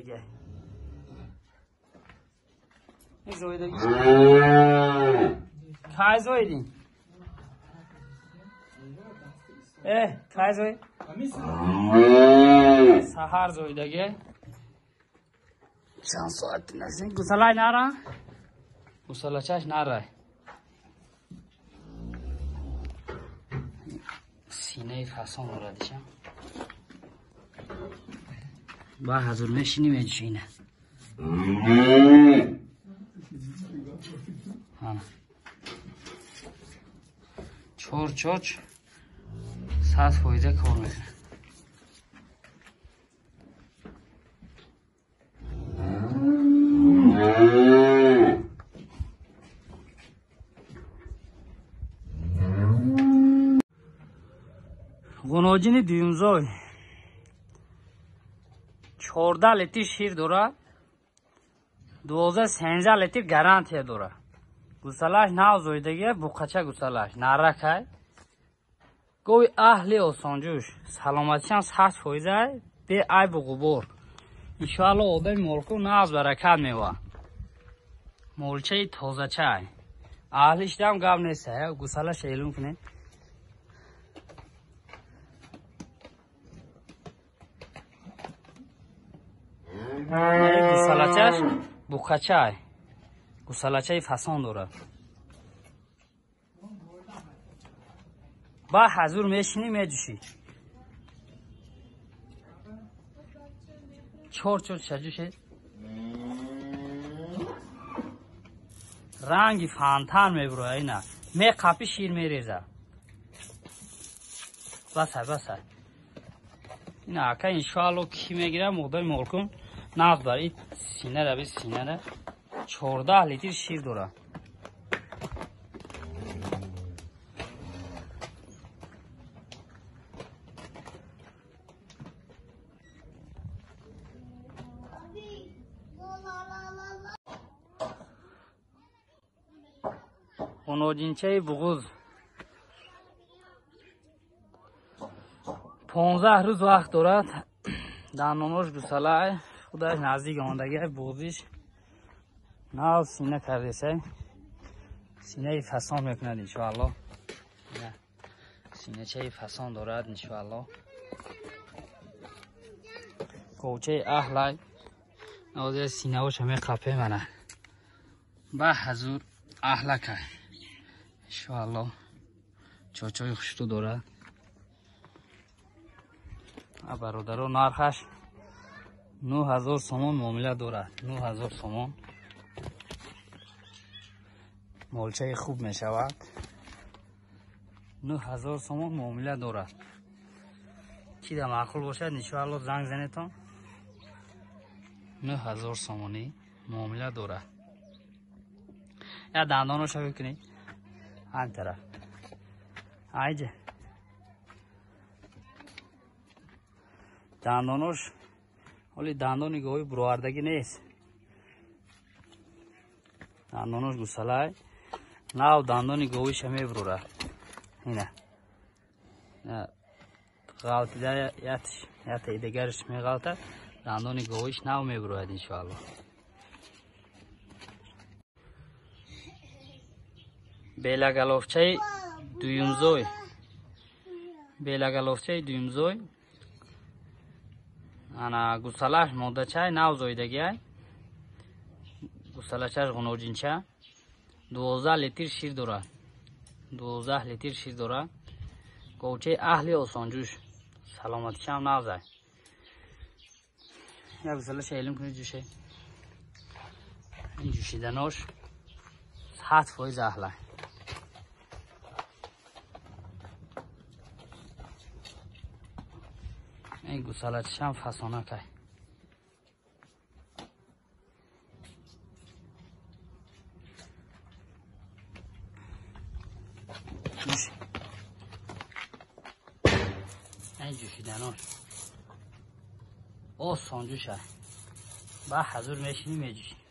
зоидаги. Ин зоидаги. Кай зоидин? Кай зоид? Саҳар зоидаги. Чанд соат наздик гусалай нара? Гусалачаш нарай. Синаи фасон дорад ишам. Ба ҳазур мешинӣ меҷушина. Чор чоч 100% кор мекунад. Ғуноҷини дуюмзой 14 литр шир дорад, 12-13 литр гарантия дорад. Гусалаш нав зоидагия, буқача гусалаш наракай. Гови аҳли осонҷӯш, саломатишам 100%, беайбу ғубор. Иншоалло одами молку нағз баракат мева. Молчаи тозачай. Аҳлишдам гап нест, гусалаш эълон кунед. Гусалачаш буқачай. Гусалачаи фасон дорад. Ба ҳазур мешинӣ меҷушӣ. Чор чор шаҷуше. Ранги фонтан мебурояд ина. Меқапи шир мереза. Басай басай. Ина ака иншоалло ки мегира муғдои молкун нағз бар. И синара би синара 14 литр шир дорад. Ғуноҷинчаи буғуз 15 рӯз вақт дорад. Дандонош гусалай, худаш наздик омадагӣ, буғузиш нав сина кардесай. Синаи фасон мекунад иншоалло. Синачаи фасон дорад иншоалло. Ковчаи аҳлай. Навози синаоша меқапе мана. Ба ҳазур аҳлакай. Иншоалло чочои хушрӯ дорад. Бародаро нархаш 9000 сомон муомила дорад. 9000 сомон. Молчаи хуб мешавад. 9000 сомон муомила дорад. Ки да маъқул бошад иншоалло занг занетон. 9000 сомонӣ муомила дорад. Я дандоношо бикунед. Ан тараф. Айҷа. Дандонош ҳоли дандони гоҳи буровардагӣ нест. Дандонош гусалай. Нав дандони говиша мебурорад. Ина. Ғалтида ятш, ята дигараш меғалтад. Дандони говиш нав мебурояд иншоалло. Белагаловчаи дуюмзой. Белагаловчаи дуюмзой. Ана гусалаш модачай нав зоидагиай. Гусалачаш ғуноҷинча. 12 литр шир дорад. 12 литр шир дорад. Говчаи аҳли осонҷӯш. Саломатишам нағзай. Як гусалаша эълон кунед ҷӯше. Ин ҷӯшиданош 100% аҳлай. Ин гусалачашам фасонакай. Ин ҷӯшиданош осон ҷӯшай. Ба ҳазур мешинӣ меҷӯшӣ.